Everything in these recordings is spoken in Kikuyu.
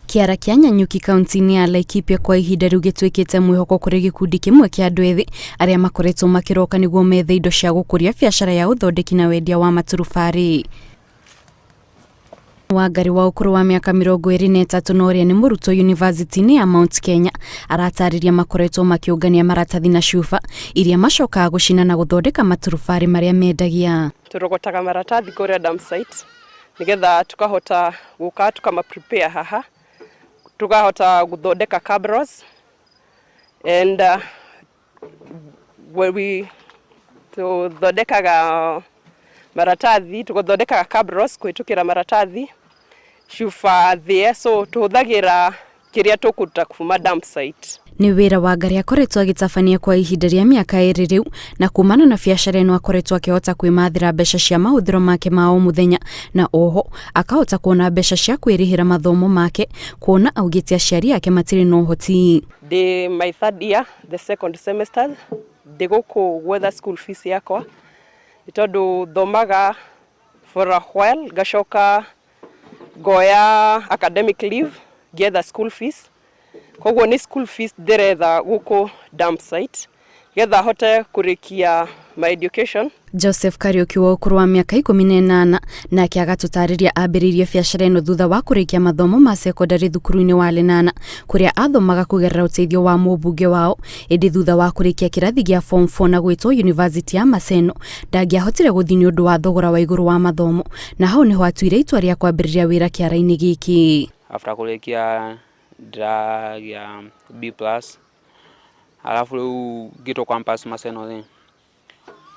Kĩara kĩa Nanyuki kaunti-inĩ ya Laikipia kwa ihinda rĩu gĩtuĩkĩte mwĩhoko kũrĩ gĩkundi kĩmwe kĩa andũ ethĩ arĩa makoretwo makĩroka nĩguo methe indo cia gũkũria biacara ya ũthondeki na wendia wa maturubarĩ. Wangari wa ũkũrũ wa mĩaka 23 na ũrĩa nĩ mũrutwo yunivasĩtĩ-inĩ ya Mount Kenya aratarĩria makoretwo makĩũngania maratathi na cuba iria macokaga gũcina na gũthondeka maturubarĩ marĩa mendagia. Tũrogotaga maratathi kũrĩa dump site nĩgetha tukahota gũka tukama prepare haha, tukahota gũthondeka cabros and when we tũthondekaga maratathi, tũthondekaga cabros kũhĩtũkĩra maratathi, cuba thĩe, so tũhũthagĩra kĩrĩa tũkũruta kuma dump site. Nĩ wĩra Wangari akoretwo agĩtabania kwa ihinda rĩa mĩaka 2 rĩu, na kumana na biacara ĩno akoretwo akĩhota kwĩmathĩra mbeca cia mahũthĩro make ma o mũthenya, na oho akahota kuona mbeca cia kwĩrĩhĩra mathomo make, kuona augĩte aciari ake matirĩ na ũhoti. Ndĩ my third year, the second semester, ndĩ gũkũ gwetha school fees yakwa, nĩ tondũ thomaga for a while, ngacoka ngoya academic leave ngĩetha school fees. Koguo nĩ school fees ndĩretha gũkũ dump site getha hote kũrĩkia my education. Joseph Kariuki wa ũkũrũ wa mĩaka 18 nake agatũtarĩria ambĩrĩirie biacara ĩno thutha wa kũrĩkia mathomo ma sekondarĩ thukuru-inĩ wa Lenana, kũrĩa athomaga kũgerera ũteithio wa mũmbunge wao, ĩndĩ thutha wa kũrĩkia kĩrathi gĩa form 4 na gwĩtwo University ya Maseno ndangĩahotire gũthiĩ nĩ ũndũ wa thogora wa igũrũ wa mathomo, na hau nĩho atuire itua rĩa kwambĩrĩria wĩra kĩara-inĩ gĩkĩ. After kũrĩkia ndĩragĩa B plus, alafu rĩu ngĩtwo campus Maseno rĩ,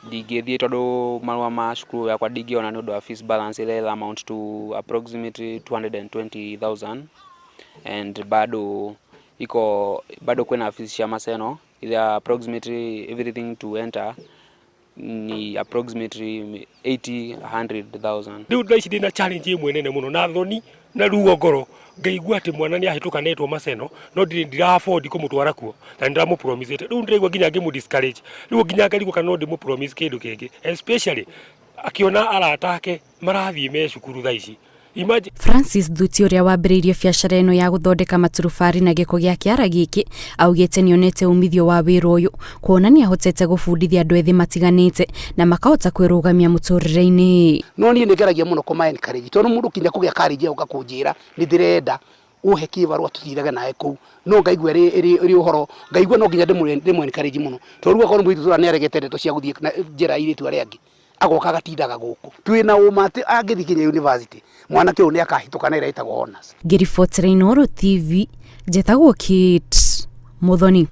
ndingĩthiĩ tondũ marũa ma cukuru yakwa ndingĩona nĩ ũndũ wa fees balance ĩrĩa ĩra amount to approximately 220,000, and bado iko bado kwĩna fees cia Maseno ĩrĩa approximately everything to enter ni approximately 80 100,000. Rĩu thaa ici ndĩna challenge ĩmwe nene mũno na thoni na ruo ngoro, ngaigua atĩ mwana nĩ ahĩtũka netwo Maseno, no ndirĩ ndira afford kũmũtwara kuo, na nĩ ndĩramũ-promisĩte. Rĩu ndĩraigua nginya ngĩmũ discourage, rĩu nginya ngarigwo kana no ndĩmũ promise kĩndũ kĩngĩ, especially akĩona arata ake marathiĩ me cukuru thaa ici. Imagine. Francis Thuti ũrĩa wambĩrĩirie biacara ĩno ya gũthondeka maturubarĩ na gĩko gĩa kĩara gĩkĩ augĩte nĩonete umithio wa wĩra ũyũ, kuona nĩahotete gũbundithia andũ ethĩ matiganĩte na makahota kwĩrũgamia mũtũrĩre-inĩ. No niĩ nĩ ngeragia mũno kũma encourage, tondũ mũndũ kinya kũgĩa courage ya gũka kũnjĩra nĩ ndĩrenda ũhe kĩbarũa tũthirage nawe kũu, no ngaigua ĩrĩ ũhoro, ngaigua no nginya ndĩmũ encourage mũno, tondũ rĩu akorwo mũirĩtu ũrĩa nĩ aregete ndeto cia gũthiĩ na njĩra ya airĩtu arĩa angĩ, agoka agatindaga gũkũ. Twĩna ũma atĩ angĩthiĩ nginya university, mwanake ũyũ nĩ akahĩtũka na ĩrĩa ĩtagwo honors. Ngĩribotera Inooro TV, njĩtagwo Kate Muthoni.